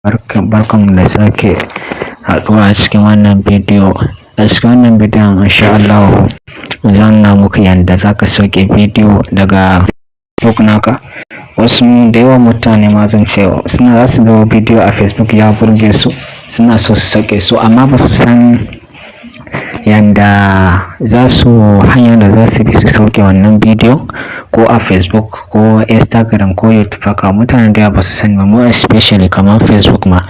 Barkanmu da sake haɗuwa a cikin wannan bidiyo. A cikin wannan bidiyon, insha Allahu, zan nuna muku yanda za ka sauke bidiyo daga Facebook naka. Wasu da yawan mutane ma, zan ce, suna za su ga bidiyo a Facebook ya burge su, suna so su sauke su, amma ba su san yanda za su hanyar da za su bi su sauke wannan bidiyo ko a Facebook ko Instagram ko YouTube haka. Mutane da yawa ba su sani ba, more especially kamar Facebook ma.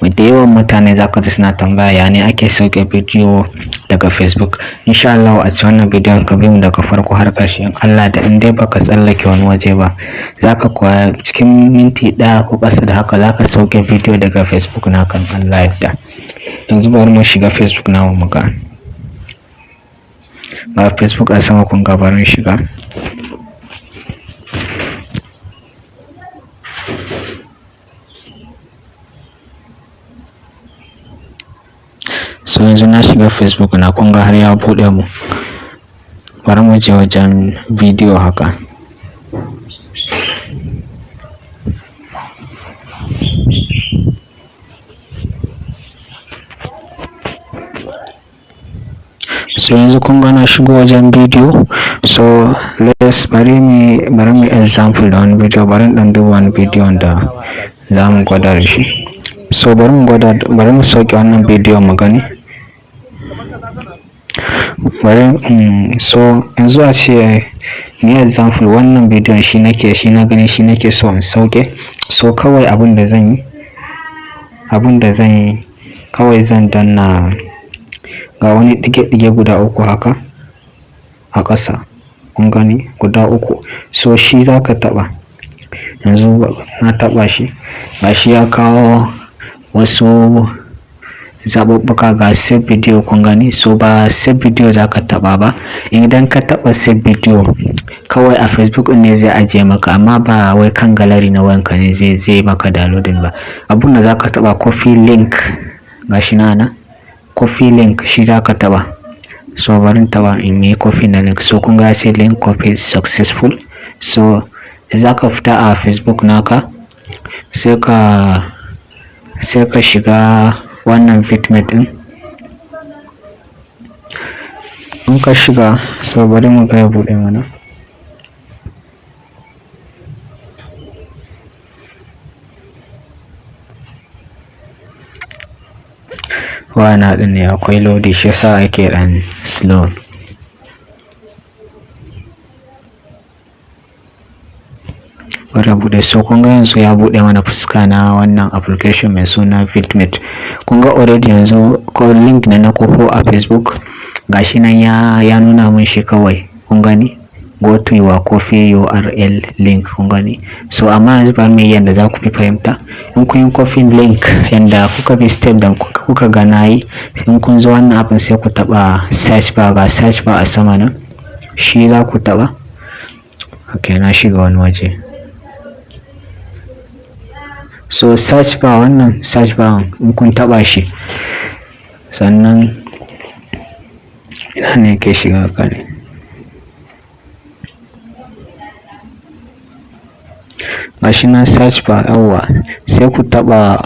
Da yawan mutane za ka ji suna tambaya, ya ne ake sauke bidiyo daga Facebook? Insha Allahu, a cikin wannan bidiyon, ka bi mu daga farko har ƙarshe, in Allah da in dai baka tsallake wani waje ba, za ka koya cikin minti 1 ko ƙasa da haka, za ka sauke bidiyo daga Facebook naka in Allah yadda. Yanzu bari mu shiga Facebook namu mu ga. Ga Facebook a sama, kun ga, bari mu shiga. So yanzu na shiga Facebook na, kun ga har ya buɗe mu. Bari mu je wajen bidiyo haka. So yanzu kun ga na shigo wajen bidiyo. So let's bari mu example da wani bidiyo. Bari in ɗan duba wani bidiyon da za mu gwada da shi. So bari mu gwada, bari mu sauke wannan bidiyon mu gani. Bari so yanzu a ce ni example, wannan bidiyon shi nake, shi na gani, shi nake so in sauke. So kawai abin da zan yi, kawai zan danna ga wani ɗige-ɗige guda uku haka a ƙasa. Kun gani, guda uku. So shi za ka taɓa. Yanzu na taɓa shi. Ga shi ya kawo wasu zaɓuɓɓuka, ga save video, kun gani. So ba save video za ka taɓa ba. Idan ka taɓa save video, kawai a Facebook ɗin ne zai ajiye maka, amma ba wai kan gallery na wayanka ne zai maka downloading ba. Abun da za ka taɓa, copy link, ga shi nan, copy link, shi za ka taɓa. So bari in taɓa in yi copy na link. So kun ga ya ce "Link copy successful". So za ka fita a Facebook naka, sai ka shiga wannan Vidmate ɗin. In ka shiga, so bari mu ga ya buɗe mana. Wayana ɗin ne akwai lodi, shi yasa ake ɗan slow. Bari ya buɗe. So kun ga yanzu ya buɗe mana fuska na wannan application mai suna Vidmate. Kun ga already yanzu ko link da na kwafo a Facebook, gashi nan ya nuna mun shi kawai. Kun gani? "Go to your copy URL link", kun gani. So amma yanzu bari mu yi yanda za ku fi fahimta. In kun yi copy link, yanda kuka bi step da kuka ga na yi, in kun zo wannan abin, sai ku taɓa search bar, ga search bar a sama nan. Shi za ku taɓa. Okay, na shiga wani waje. So search bar, wannan search bar, in kun taɓa shi, sannan ina ne yake shiga haka ne? Gashi nan search bar, yawwa, sai ku taɓa,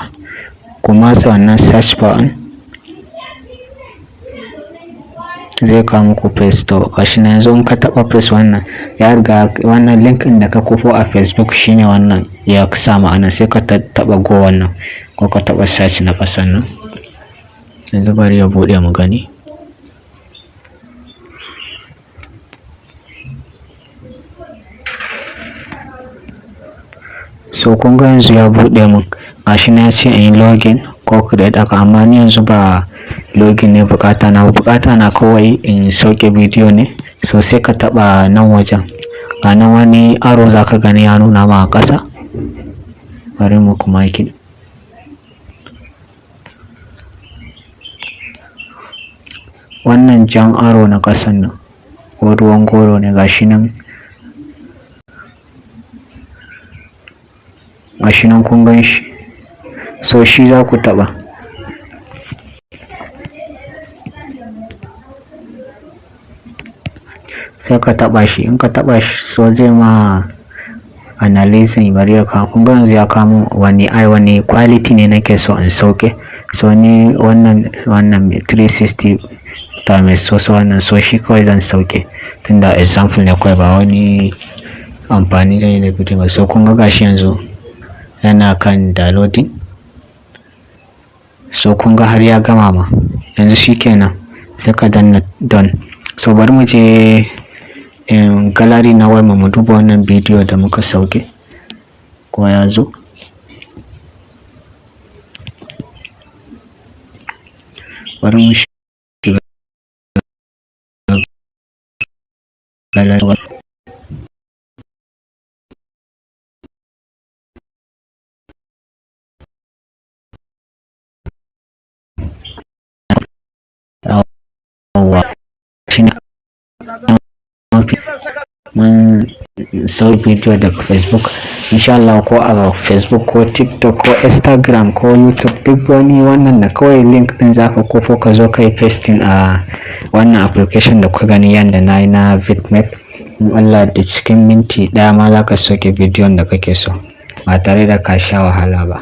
ku matsa wannan search bar ɗin, zai kawo muku page. To gashi nan, yanzu in ka taɓa page, wannan ya riga wannan link ɗin da ka kwafo a Facebook shine wannan ya sa ma'ana. Sai ka taɓa go wannan, ko ka taɓa search na ƙasan nan. Yanzu bari ya buɗe mu gani. So kun ga yanzu ya buɗe mun. Gashi nan ya ce in yi login ko create haka, amma ni yanzu ba login ne buƙata na ba, buƙata na kawai in sauke bidiyo ne. So sai ka taɓa nan wajen. Ga nan wani arrow za ka gani ya nuna ma a ƙasa. Bari mu kuma ki. Wannan jan arrow na ƙasan nan, ko ruwan goro ne, gashi nan. Gashi nan, kun gan shi. So shi za ku taɓa. Sai ka taɓa shi. In ka taɓa shi, so zai ma Analyzing, bari ya kawo. Kun ga yanzu ya kawo wani, ai wani quality ne nake so in sauke. So ni wannan 360 ta mai so wannan, so shi kawai zan sauke, tunda example ne kawai, ba wani amfani zan yi da bidiyo ba. So kun ga gashi yanzu yana kan downloading. So kun ga har ya gama ma yanzu. Shikenan, sai ka danna done. So bari mu je in gallery na wayar mu duba wannan bidiyo da muka sauke ko ya zo. Bari mu shiga gallery. Yawwa, shi ne mun sau bidiyo daga Facebook. Insha Allah, ko a Facebook ko TikTok ko Instagram ko YouTube, duk wani wannan da kawai link din zaka kofo, ka zo kai pasting a wannan application da kuka gani yanda na yi na Vidmate. In Allah da cikin minti 1 ma zaka soke bidiyon da kake so ba tare da ka sha wahala ba.